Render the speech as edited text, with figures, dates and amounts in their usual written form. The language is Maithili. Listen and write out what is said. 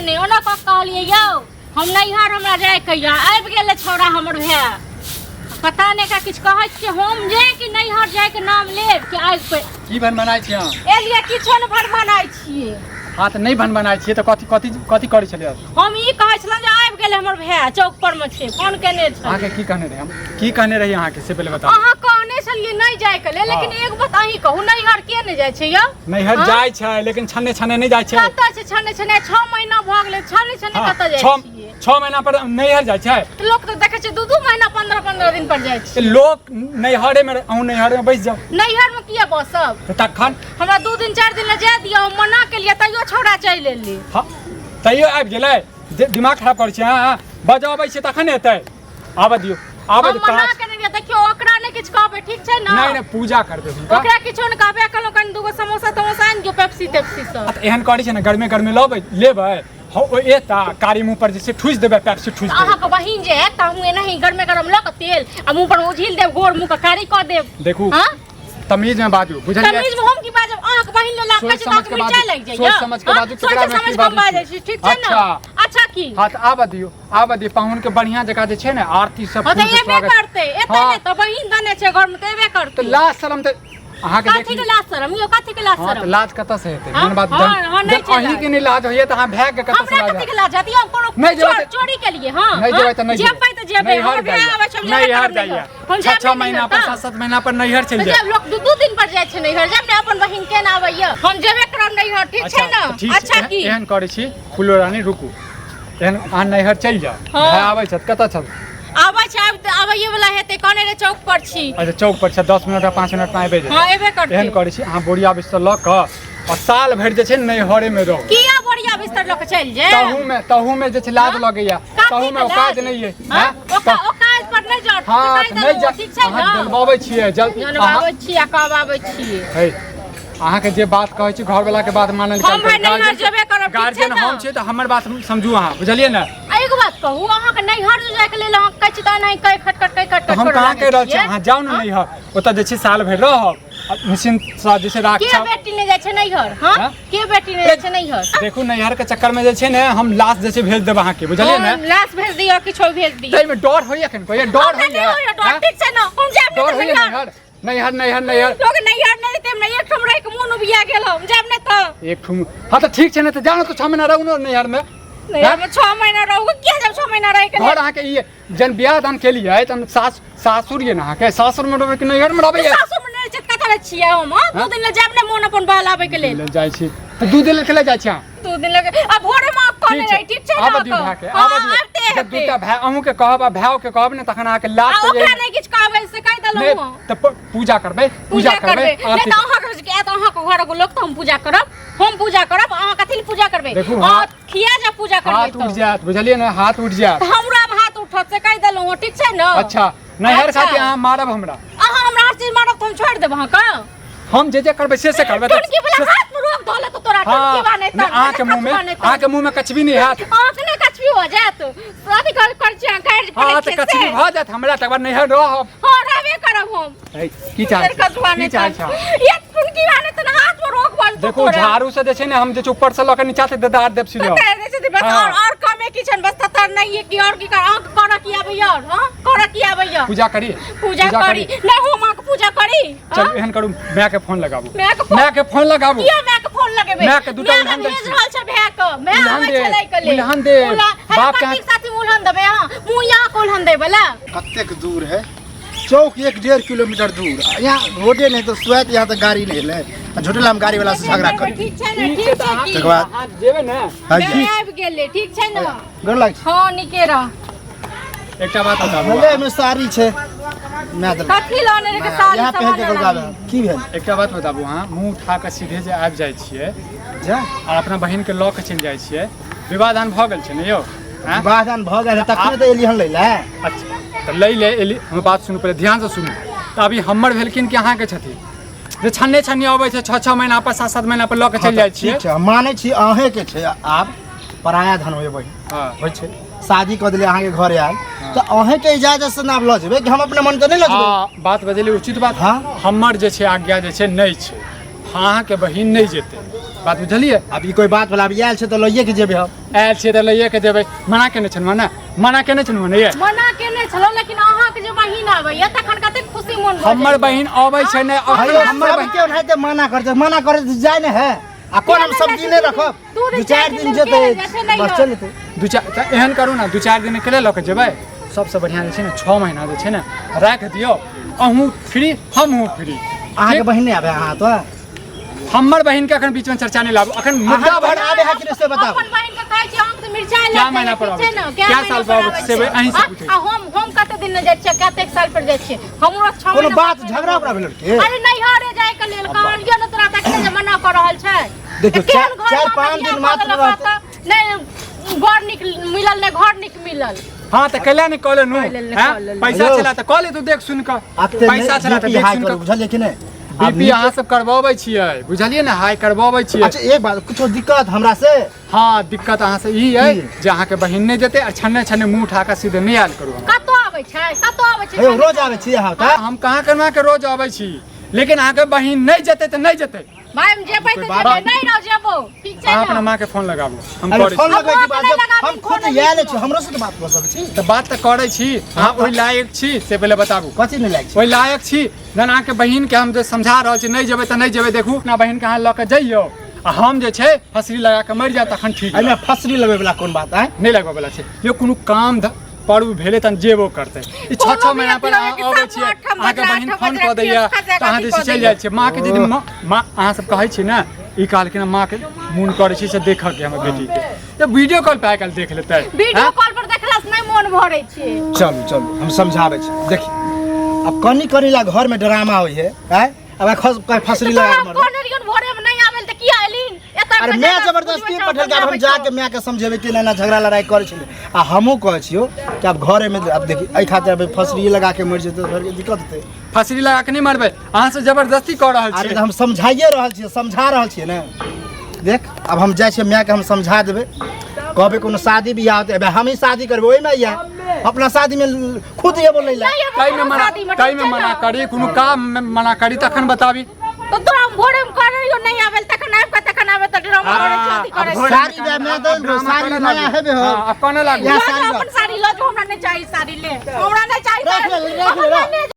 नहि, ओना कऽ कहलियै यौ हम नैहर हमरा जाइके यऽ, आबि गेलै छौड़ा हमर भाय, पता नहि एकरा किछु कहै छियै हम जे कि नैहर जाइके नाम लेब कि आगि पे। की भनभनाइ छियै अहाँ? एलियै किछो नहि भनभनाइ छियै। हँ तऽ नहि भनभनाइ छियै तऽ कथी कथी कथी करै छलियै? हम ई कहै छलहुँ जे आबि गेलै हमर भाय, चौक पर मे छै, फोन केने छल। अहाँके की कहने रही हम? की कहने रही अहाँके से पहिले बताउ। अहाँ कहने छलियै नहि जाइके लेल, लेकिन हँ। एक बात अहीं कहू, नैहर के नहि जाइ छै यौ? नैहर हँ? जाइ छै लेकिन छन्ने छन्ने नहि जाइ छै। कतऽ छै छन्ने छन्ने? 6 महीना भऽ गेलै, छन्ने छन्ने हँ, कतऽ जाइ छियै? 6 महीना पर नैहर जाइ छै? तऽ लोक तऽ देखै छै 2-2 महीना 15-15 दिन पर जाइ छै। तऽ लोक नैहरे मे, अहूँ नैहरे मे बैस जाउ। नैहर मे किया बसब? तऽ तखन हमरा 2 दिन 4 दिन लए जाय दिअ, हम मना केलियै तैयो छौड़ा चलि एलै। हँ, तैयो आबि गेलै। जे दिमाग खराब करै छै अहाँ, बजबै छियै तखन एतै। आबऽ दियौ, आबऽ हम दियौ। मना कहाँ केने रहियै, देखियौ ओकरा नहि किछु कहबै, ठीक छै ने? नहि नहि, पूजा करबै हुनका। ओकरा किछो नहि कहबै, कहलहुँ कनि दूगो समोसा तमोसा आनि दियौ, पेप्सी तेप्सी सब। आ तऽ एहन करै छै ने, गरमे गरमे लबै लेबै, हौ ओ एता कारी मुँह पर जे छै ठुसि देबै, पेप्सी ठुसि देबै। अहाँके बहिन जे हैत तऽ हमहूँ एनाही गरमे गरम लऽ कऽ तेल आ मुँह पर उझिल देब, गोर मुँह के कारी कऽ देब। देखू हाँ? तमीज में बाजू, बुझलियै? तमीज में हम की बाजब? अहाँके बहिन लेल सोच कहै छी तऽ समझ अहाँके के मिरचाइ बाजू, लागि जाइए। सोच समझ के हाँ? बाजू, सोच केकरा में की समझ के हम बाजै बाजै छी। छी, ठीक छै ने? अच्छा। अच्छा की? हाँ तऽ आबऽ दियौ, आबऽ दियौ पाहुन के। बढ़िया जगह जे छै ने आरती सब हाँ तऽ फूल से एबे स्वागत। करतै, एतै हाँ। नहि तऽ बहिन दने छै घर में तऽ एबे करतै। तऽ लाज शरम तऽ अहाँके कथी के लाज शरम यौ? कथी के लाज हाँ तऽ शरम? लाज कतऽ से हेतै? हाँ? मेन बात हाँ, हाँ, नहि जब छै अहीं लाज। के नहि लाज होइए तऽ अहाँ भाय के कतऽ से हमरा लाज कथी के लाज हेतै? हम कोनो नहि जेबै तऽ- चोरी केलियै? हाँ, नहि जेबै तऽ नहि जेबै तऽ जेबै, नैहर हमर भाय जाइए। आबै छै, हम जेबे नैहर करब जाइए। नैहर। हम छः जायब छः नहि महीना नैहर पर, तऽ। 7-7 महीना पर नैहर चलि तऽ जायब। जब लोक 2-2 दिन पर जाइ छै नैहर, जायब ने अपन बहिन केना आबैया, हम जेबे करब नैहर, ठीक छै ने? तऽ ठीक छै, अच्छा की? एहन करै छी फूलो रानी, रुकू, एहन अहाँ नैहर चलि जाउ। हाँ। भाय आबै छथि? कतऽ छथि? आबै छै, आबैये वाला हेतै, कहने रहे चौक पर छी। अच्छा चौक पर छै, 10 मिनट 5 मिनट में आबि जेतै। हाँ, एबे करतै। एहन करै छी अहाँ बोरिया बिस्तर लऽ कऽ आ साल भरि जे छै ने नैहरे मे रहू। किया बोरिया बिस्तर लऽ कऽ चलि जायब? तहू में, तहू में जे छै लाज हाँ? लगैया, कथी तहू में के औकात लाज? नहि अइ। हाँ? हाँ? औकात पर नहि जाउ, हाँ, नहि तऽ नहि देलहुँ, जा, ठीक छै अहाँ ने? डलबाबै छियै, जल जनबाबै छियै आ कहबाबै छियै। हे, अहाँके जे बात कहै छी घरवला के बात मानल हम भाय नैहर जेबे करब, ठीक छै गार्जियन ने? हम छियै तऽ हमर बात समझू अहाँ, बुझलियै ने? आ एगो बात कहू, अहाँके नैहर जे जाइके लेल अहाँ कहै छी तऽ एनाही कै खटखट कै खटखट तऽ हम करऽ कहाँ लागै कहि रहल छी? छियै? अहाँ जाउ ने हाँ? नैहर, ओतऽ जे छै साल भरि रहब आ निश्चिन्तसँ जे छै के रक्षा। बेटी नहि जाइ छै नैहर? हाँ? हाँ? के बेटी नहि जाइ छै नैहर? देखू नैहर के चक्कर में जे छै ने हम लाश जे छै भेज देब अहाँके, बुझलियै ने? हम लाश भेज दिअ, किछो भेज दिअ। ताहिमे डर होइया एखन? कोइ डर हमरा नहि होइया? होइया डर, हाँ? ठीक छै ने? हम जायब डर नहि होइया तऽ नैहर। नैहर नैहर नैहर नैहर। लोक नैहर नहि जेतै, हमरा एक ठाम रहि के मोन उबिया गेल, हम जायब नहि तऽ। एक ठाम? हाँ तऽ ठीक छै ने, तऽ जाउ ने तऽ 6 महीना रहू ने नैहर में। नैहर में 6 महीना रहू? किया जायब 6 महीना रहि के? घर अहाँके ई जन बियाह दान केलियै तऽ हम सास सासुर ये ने अहाँके, सासुर में रहबै कि नैहर में रहबै? सासुर में नहि छै, कतऽ रहै छियै हम? हाँ? 2 दिन लए जायब ने मोन अपन बहलाबै के लेल। ले जाइ छी तऽ 2 दिन ले जाइ छी अहाँ? 2 दिन लगे आ भोरे में कहने ठीक छै रही, ठीक छै ने? आबऽ दियौ भाय के, हाँ, आबऽ दियौ। आबिते जब हेतै। दूटा भाय अहूँ के कहब आ भाय के कहब ने तखन अहाँके लाज आ तऽ ओकरा यही- नहि किछु कहबै से कहि नहि देलहुँ हँ। तऽ पूजा करबै, पूजा करबै नहि आरती तऽ अहाँके जे आयत अहाँके घरक लोक तऽ हम पूजा करब, हम पूजा करब, अहाँ कथी लए पूजा करबै? देखू, अहाँ हाथ- खिया जा पूजा करबै हाथ उठि तऽ। जायत, बुझलियै ने? हाथ उठि जायत। तऽ हमरो आब हाथ उठत से कहि देलहुँ हँ, ठीक छै ने? अच्छा नैहर अच्छा। खातिर अहाँ मारब हमरा? अहाँ हमरा हर चीज मारब तऽ हम छोड़ि देब अहाँके? हम जे जे करबै से से करबै। टुनकी वाला हाथ में रोक धऽ लेतौ तोरा, टुनकी बा नहि तऽ नहि, अहाँके मुँह में, अहाँके मुँह में कछबी नहि हैत। अहाँके नहि कछबी हो जायत, अथी कर कर छी अहाँ काटि हाँ पड़ै तऽ छियै कछबी से। भऽ जायत हमरा, तकर बाद नैहर रहब। हाँ रहबे करब हम। है, की चाहै छी? कछुआ की नहि चाहै छी अहाँ? ये टुनकी बा नहि तऽ हाथ में रोक भऽ जेतौ देखू तोरा। झाड़ू से जे छै ने हम जे छै ऊपर से लऽ के नीचा से ददार देब सीधे। ततर दै छथिन बस। हाँ। और कमे की छनि बस, ततर नहीं है कि और की कर, अहाँके करऽ की आबैया और? हाँ करऽ की आबैया? पूजा करी, पूजा करी नहि, हम अहाँके पूजा करी? चल हाँ? एहन करू, माय के फोन लगाबू। माय के फोन? माय के फोन लगाबू। किया माय के फोन लगेबै? माय के दूटा माय उल्हन दै भेज छी। रहल छै भाय के, माय उल्हन आबै दे, छै लै के लेल। उल्हन दे। बाप बाप के के साथी उल्हन देबै अहाँ? मुँह यहाँ के उल्हन दै बला? कतेक दूर है चौक? 1-1.5 किलोमीटर दूर। आ यहाँ रोडे नहीं तो सुआत, यहाँ तक गाड़ी नहीं ले आ झोटेला में गाड़ी वाला से झगड़ा करी। ठीक छै ने? ठीक छै की? तकर बाद अहाँ जेबै ने? हाँ माय जी। आबि गेलै, ठीक छै ने? गोर लाग छी। हँ नीके रह। एकटा बात बताबू। भले में साड़ी छै मैं देलक। कथी लाने रे के साड़ी? यहाँ पहिर के सामान गोलगावे लानी। की भेल? एकटा बात बताबू, अहाँ मुँह उठा कऽ सीधे जे आबि जाइ छियै जा और अपना बहिन के लऽ के चलि जाइ छियै, विवाह दान भऽ गेल छै ने यौ? आँय? विवाह दान भऽ गेल तखने तऽ एली हन लै लए। अच्छा तऽ लै ले एली, हमर बात सुनू पहिले, ध्यानसँ सुनू। तऽ अभी हमर भेलखिन कि अहाँके छथिन जे छन्ने छन्ने अबै छै 6-6 महीना पर, 7-7 महीना पर लऽ के चलि जाइ छियै? ठीक छै, हम मानै छी अहेँके छै, आब पराया धन होय बहिन। हाँ। होइ छै, शादी कऽ देलियै अहाँके घर आयल तऽ अहेँके इजाजत से ने आब लऽ जेबै कि हम अपने मन के नहि लऽ जेबै? हाँ बात बजली उचित बात। हाँ। हमर जे छै आज्ञा जे छै नहि छै, अहाँके बहिन नहि जेतै। बात बुझलियै? आब ई कोई बात भेल? आब आयल छै तऽ लइए के जेबै हम। आयल छियै तऽ लइए के जेबै। मना केने छलहुँ ने? मना केने छलहुँ ने? ये मना केने छलहुँ, लेकिन अहाँके जे बहिन आबैया तखन कतेक खुशी मोन भऽ हमर जाइए। बहिन अबै छै ने अरे हमर बहिन सबके ओनाहिते मना करतै, मना करे तऽ जाय ने है। आ कोन हम सब दिन नहि रखब, दू दिन दू चारि चारि दिन दिन जेतै लेल जेतै, नहि बस होत। चलि जेतै। दू चारि तऽ एहन करू ने, 2-4 दिन के लऽ कऽ जेबै। सबसँ बढ़िआँ जे छै ने 6 महीना जे छै ने राखि दियौ, अहूँ फ्री हमहूँ फ्री। अहाँके बहिन नहि आबै अहाँ तऽ? हमर बहिन के अखन बीच में चर्चा नहीं लाबू, अखन मुद्दा अहाँके भर बहिन आबै है कि नहि से बताबू। अपन बहिन के कहै छी हम तऽ मिरचाइ क्या लए महीना जाइए, पर ठीक छै आबै ने? छै? क्या क्या महीना साल पर पर आबै आबै छै? से छै? अहीं से आ पूछै आ हम कते दिन नहि जाइ छियै, कतेक साल पर जाइ छियै? हमरो 6 कोनो महीना बात पर झगड़ा उगड़ा भेल की? अरे नैहरे जाय के लेल कहलियै ने तोरा, तखने जे मना कऽ रहल छै। देखियौ, तऽ केहन घर चारि मे पाँच बियाह दिन कऽ मात्र देलक रहतै। तऽ नहि घर नीक मिलल, नहि घर नीक मिलल। हाँ तऽ कैला नहि कऽ लेलहुँ? कऽ लेलहुँ, हैं? कऽ लेलहुँ। पैसा हेलो। छला तऽ कऽ ले तू देख सुनि कऽ। आब तऽ पैसा छला तऽ बीपी देख हाई सुनि करू कऽ। बुझलियै कि नहि? आब बीपी अहाँ सब करबबै छियै, बुझलियै ने? हाई करबबै छियै। अच्छा एक बात, कुछो दिक्कत हमरा से? हाँ दिक्कत अहाँ से ई अइ की? जे अहाँके बहिन नहि जेतै आ छन्ने छन्ने मुँह उठा कऽ सीधे नहि आयल करू। हमरा कतऽ आबै छै? कतऽ आबै छै? हे रोज आबै छी अहाँ तऽ? हम कहाँ केना के रोज अबै छी, लेकिन अहाँके बहिन नहि जेतै तऽ नहि जेतै। भाई हम जेबै तऽ कोई बात जेबै, नहीं। नहि रह जेबो, ठीक छै अहाँ अपना ने? माँ के फोन लगाबू, हम अरे करै फोन छी। लगबै के अब बाद नहि जब लगाबी, हम फोन खुद नहि आयल छी, लिखलहुँ। हमरो से तऽ बात कऽ सकै छी। तऽ बात तऽ करै छी, अहाँ ओहि लायक छी से पहिले बताबू। कथी नहि लायक छी? ओहि लायक छी जहन अहाँके बहिनके हम जे समझा रहल छी नहि जेबै तऽ नहि जेबै। देखू, अपना बहिनके अहाँ लऽ कऽ जइयौ आ हम जे छै फसरी लगा कऽ मरि जायब तखन ठीक। एहिमे फसरी लगबै वला कोन बात है? नहि लगबै वला छै यौ, कोनो काम पर्व भेलै तहन जेबो करतै। ई 6 कोनो 6 भी महीना पर अथी अहाँ होय कि अबै सातमो, छियै, आठम अहाँके बजरा, बहिन आठम फोन बजरा, कऽ दैया खा तऽ अहाँ जे कऽ छै चलि दैया। जाइ छियै। माँके यदि माँ अहाँ सब कहै छी ने, ई कहलखिन माँके मोन करै छै से देखऽके हमर बेटीके, तऽ वीडियो कॉल पर आइ काल्हि देख लेतै। वीडियो हैं? कॉल पर देखला से नहि मोन भरै छै। चलू चलू, हम समझाबै छी। देखी अब कनी कनी ला घर में ड्रामा होइ है, आँय? अब फसरी तऽ लगा तोरा के हम मरबै। कहने रहियौ भोरे में नहि आबेल तऽ किया एलिन? एतऽ अरे आबि कऽ मैं जादा जबरदस्ती बुझबै पठेलकै। आब हम छौ, जाके माय के समझेबै कि एना झगड़ा लड़ाई करै छलै आ हमहूँ कहै छियौ कि आब घरे में आब देखी एहि खातिर आब फसरी लगा के मरि जेतै, घर के दिक्कत हेतै। फसरी लगा के नहि मरबै, अहाँ से जबरदस्ती कऽ रहल अरे छियै। तऽ हम समझाइए रहल छियै, समझा रहल छियै ने। देख आब हम जाइ छियै, मायके हम समझा देबै, कहबै कोनो शादी बियाह होतै, अबे हमही शादी करबै ओहिमे अइहे, अपना शादीमे खुद एबो लै लए। नहि एबो ताहिमे कोनो मना शादी में, ताहिमे ठीक छै मना ने? करी, कोनो काम मे मना करी तखन बताबी। तऽ तोरा हम भोरे में कहने रहियौ नहि आबेल, तखन आबि कऽ तखन आबे तऽ ड्रामा करै छौ, अथी करै छौ। साड़ी दे, मैं दे, ड्रामा साड़ी करऽ नया लागू। हेबे हो। हाँ, आब कोना लागू? या लऽ साड़ी जाओ रख। अपन साड़ी लऽ जाओ, हमरा नहि चाही साड़ी, ले हमरा नहि चाही रख ले, साड़ी। रख ले, हमरा रख। नहि।